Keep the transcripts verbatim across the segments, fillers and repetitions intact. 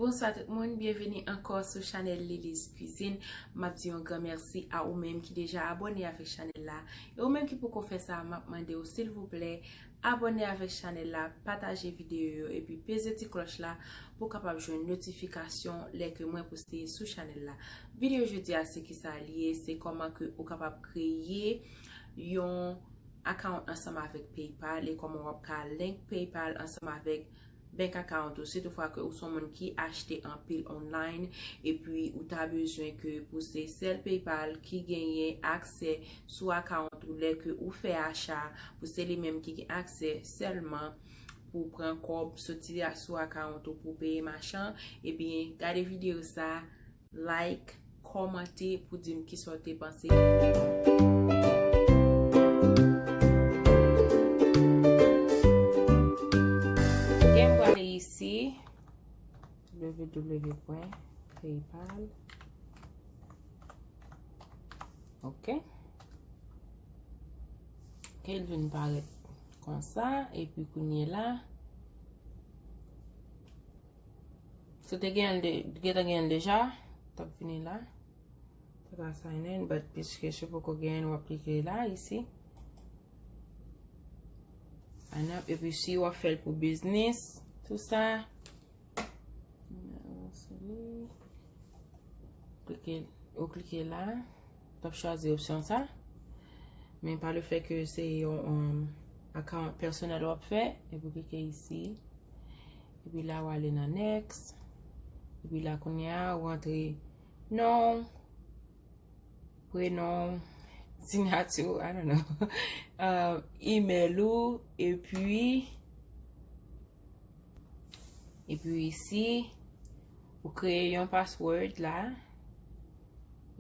Bonswa tout moun, byenvini ankò sou chanèl Lily's Cuisine. M ap di yon gran mèsi a ou menm ki deja abòne avèk chanèl la. E ou menm ki poko fè sa, m ap mande w silvouplè, abòne avèk chanèl la, pataje videyo yo, epi peze ti klòch la pou w kapab jwenn notifikasyon lè ke mwen poste sou chanèl la. Videyo jodi a se kisa l ye, se kòman ke ou kapab kreye yon account ansanm avèk PayPal e kòman w ap ka link PayPal ansanm avèk bank account ou, si toutfwa ke ou se yon moun ki achte anpil online, epi ou ta bezwen ke pou se sèl PayPal ki genyen aksè sou account ou lè ke ou fè acha, pou se li menm ki gen aksè sèlman pou pran kòb soti a, sou account ou pou peye machan, ebyen, gade videyo sa, like, kòmante pou di m kisa w te panse. Gen m prale isi, www pwen paypal. Ok. Ke l vin parèt konsa, epi kounye la, si w te genyen l de-, gentan genyen l deja, t ap vini la. Te ka sign in, but piske se poko genyen, w ap klike la, isi. Sign up, epi si w ap fè l pou biznis, tout sa. Klike, ou klike la, w ap chwazi opsyon sa. Men pa le fè ke se yon, um, account pèsonèl w ap fè, epi w klike isi. Epi la, w ale nan next. Epi la, kounye a, w rantre non, prenon, siyati, I don't know, uh, email ou, epi, epi isi, ou kreye yon password la,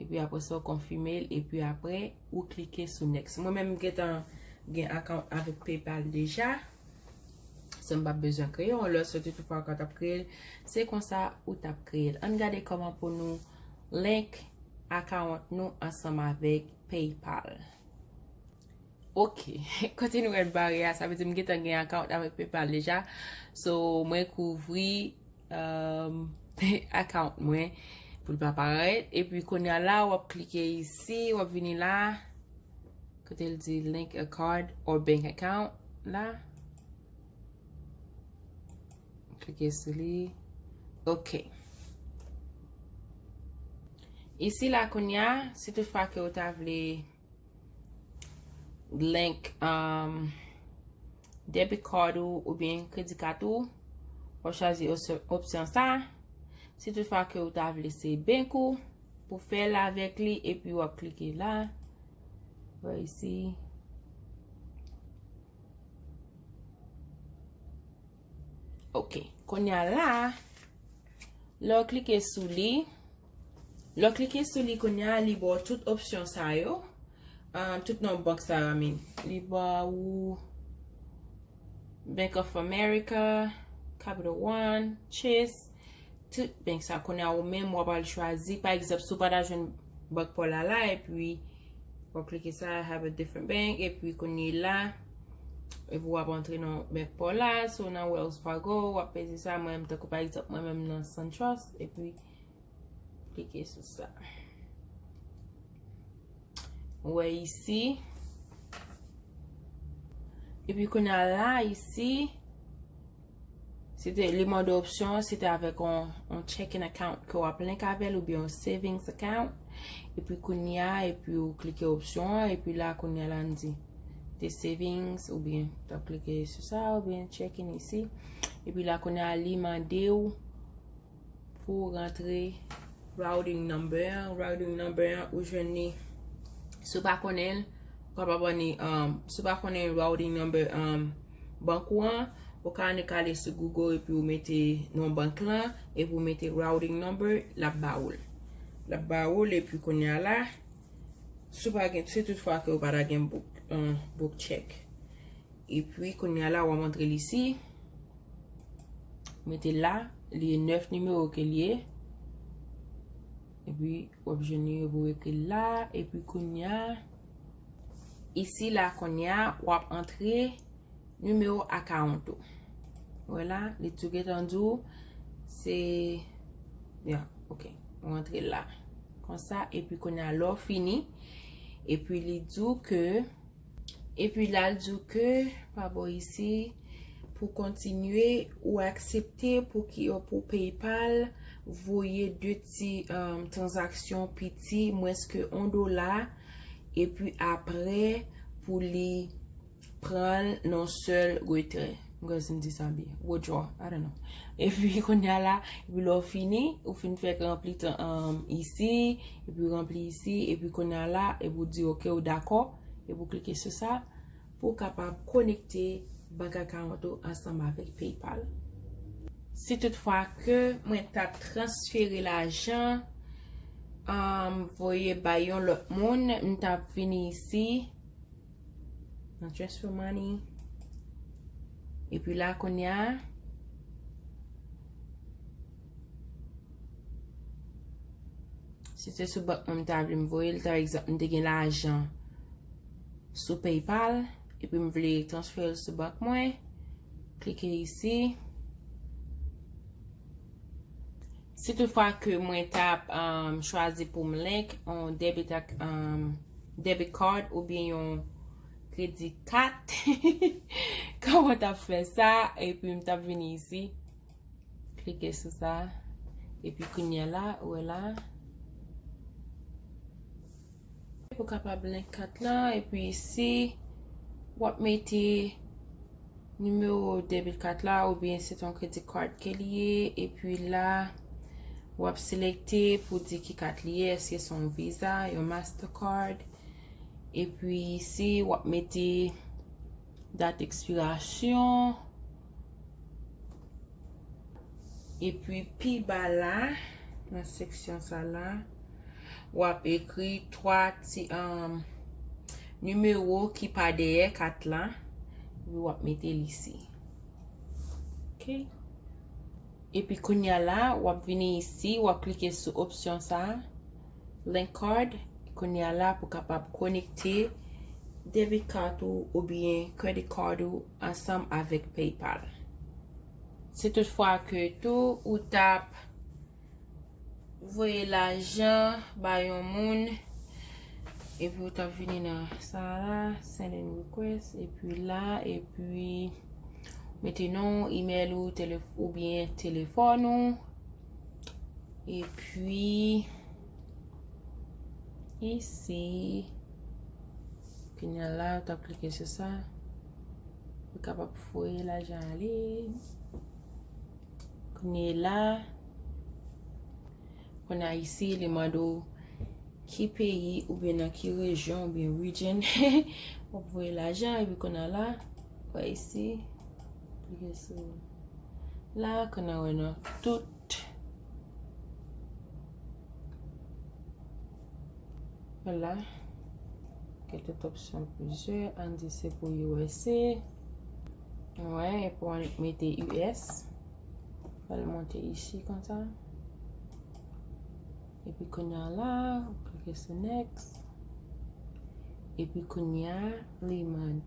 epi apre sa, ou konfime l, epi apre, ou klike sou next. Mwen menm, m gentan gen account avèk PayPal deja. So, m p ap bezwen kreye yon lòt, si toutfwa w t ap kreye l, se konsa ou t ap kreye l. Ann gade kòman pou nou link account nou ansanm avèk PayPal. Ok, kote nou wè l bare a, sa vle di m gentan gen account avèk PayPal deja. So, mwen kouvri, um, account mwen pou l pa parèt. Epi kounye a la, w ap klike isi, w ap vini la. Kote l di link a card or bank account la. Klike sou li. Ok. Isi la kounye a, si toutfwa ke w ta vle link, um, debit card ou oubyen kredi kat ou, w ap chwazi opsyon, opsyon sa. Si toutfwa ke w ta vle se bank ou, pou fè l avèk li, epi w ap klike la. Wè isi. Ok. Kounye a la, lè w klike sou li, lè w klike sou li kounye a, li ba w tout opsyon sa yo. Um, tout non bank sa yo, I mean. Li ba ou Bank of America, Capital One, Chase, tout bank sa. Kounye a ou menm, w ap al chwazi. Pa egzanp, si w pa ta jwenn bank pa w la la, epi w ap klike sa, have a different bank, epi kounye la, epi w ap antre nan bank pa w la, so nan Wells Fargo, w ap peze sa, mwen menm, tankou pa egzanp, mwen menm nan SunTrust, epi klike sou sa. Ou wè isi. Epi kounye a la, isi, se te, li mande opsyon, se te avèk on, on checking account ke w ap link avè l oubyen on savings account. Epi kounye a, epi ou klike opsyon an, epi la kounye a la n di te savings oubyen t ap klike sou sa oubyen checking isi. Epi la kounye a li mande w pou w rantre routing number an. Routing number an, ou jwenn li. Si w pa konnen l, ou kapab anni, um, si w pa konnen routing number, um, bank ou an, ou ka annik ale sou Google epi ou mete non bank lan, epi ou mete routing number, l ap ba ou l. L ap ba ou l, epi kounye a la, si w pa gen, si toutfwa ke ou pa ta gen book, um, book check. Epi, kounye a la, w ap antre l isi. Mete l la, li ye nèf nimewo ke li ye. Epi, w ap jwenn li, epi w ekri l la. Epi, kounye a, isi la, kounye a, w ap antre nimewo account ou. Wè la, li tou gentan di w, Se, ya, ok. Ou antre la. Konsa, epi kounye a lè w fini, epi li di w ke, epi la l di w ke, pa bò isi, pou kontinye, ou aksepte pou ki, pou PayPal voye de ti, um, tranzaksyon piti, mwens ke yon dola, epi apre, pou li pran l nan sèl retrè. M kwè si m di sa byen. Withdraw, I don't know. Epi kounye a la, epi lè w fini, ou fin fèk ranpli tan, um, isi, epi ranpli isi, epi kounye a la, epi w di ok, ou dakò, epi w klike sou sa, pou w kapab konekte bank account ou ansanm avèk PayPal. Si toutfwa ke mwen t ap transfere lajan, um, voye bay yon lòt moun, m t ap vini isi, nan transfer money. Epi la, kounye a, si se sou bank mwen m ta vle m voye l, ta egzanp, m te gen lajan sou PayPal, epi m vle transfere l sou bank mwen, klike isi. Si toutfwa ke mwen t ap, um, chwazi pou m link yon debit ak, um, debit card oubyen yon kredi kat, kòman w t ap fè sa? Epi m t ap vini isi. Klike sou sa. Epi kounye a la, ou wè la. Pou kapab link kat la, epi isi, w ap mete nimewo debit kat la, oubyen se t yon credit card ke li ye, epi la, w ap selekte pou di ki kat li ye, èske se yon Visa, yon Mastercard, epi isi, w ap mete dat ekspirasyon, epi pi ba la, nan seksyon sa la, w ap ekri twa ti, um, nimewo ki pa dèyè kat la, epi w ap mete l isi. Ok. Epi kounye a la, w ap vini isi, w ap klike sou opsyon sa a, link card. Kounye a la, pou kapab konekte debit card ou oubyen credit card ou ansanm avèk PayPal. Si toutfwa ke tou ou t ap voye lajan ba yon moun, epi ou t ap vini nan sa la, send in request, epi la, epi mete non, email ou, telef-, oubyen telefòn ou, epi isi, kounye a la, ou t ap klike sou sa, ou kapab voye lajan ale. Kounye a la, kounye a isi, li mande w ki peyi oubyen nan ki rejyon oubyen region w ap voye lajan, epi kounye a la, wè isi, klike sou la, kounye a wè nan tout. Vwala. Gen tout opsyon plizyè. Ann di se pou U S A. Wè, epi w annik mete U S. Fè l monte isi konsa. Epi kounye a la, ou klike sou next. Epi kounye a, li mande,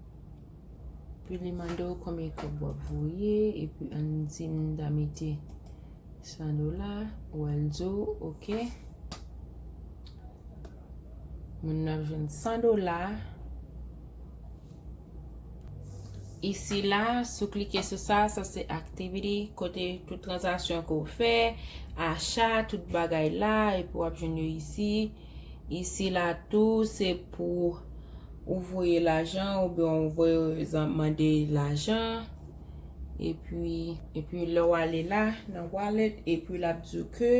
epi li mande w konbyen kòb w ap voye, epi ann di m ta mete san dola, ou al di w, ok. Moun nan ap jwenn san dola. Isi la, si w klike sou sa, sa se activity, kote tout tranzaksyon ke w fè, acha, tout bagay la, epi w ap jwenn yo isi. Isi la tou, se pou ou voye lajan, oubyen ou voye zan-, mande lajan. Epi, epi lè w ale la, nan wallet, epi l ap di w ke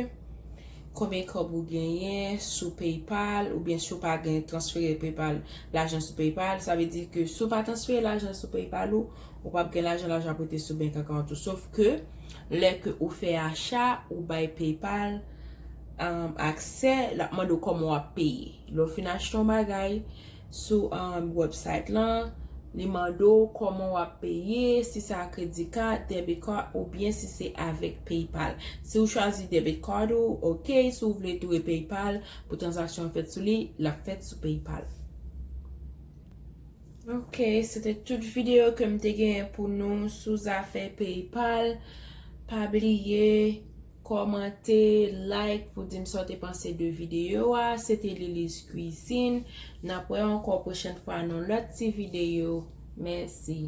konbyen kòb ou genyen sou PayPal, oubyen si w pa gen transfere PayPal, lajan sou PayPal, sa vle di ke si w pa transfere lajan sou PayPal ou, ou p ap gen lajan, lajan ap rete sou bank account ou. Sof ke, lè ke ou fè acha, ou bay PayPal, um, aksè, l ap mande w kòman w ap peye. Lè w fin achte yon bagay, sou, um, website lan, li mande w kòman w ap peye, si se ak kredi kat, debit card, oubyen si se avèk PayPal. Si w chwazi debit card ou, ok, si w vle tou e PayPal pou tranzaksyon an fèt sou li, l ap fèt sou PayPal. Ok, se te tout videyo ke m te genyen pou nou sou zafè PayPal. Pa bliye, kòmante, like pou di m sa w te panse de videyo a. Se te Liliz Kwizin. N ap wè ankò pwochèn fwa nan lòt ti videyo. Mèsi.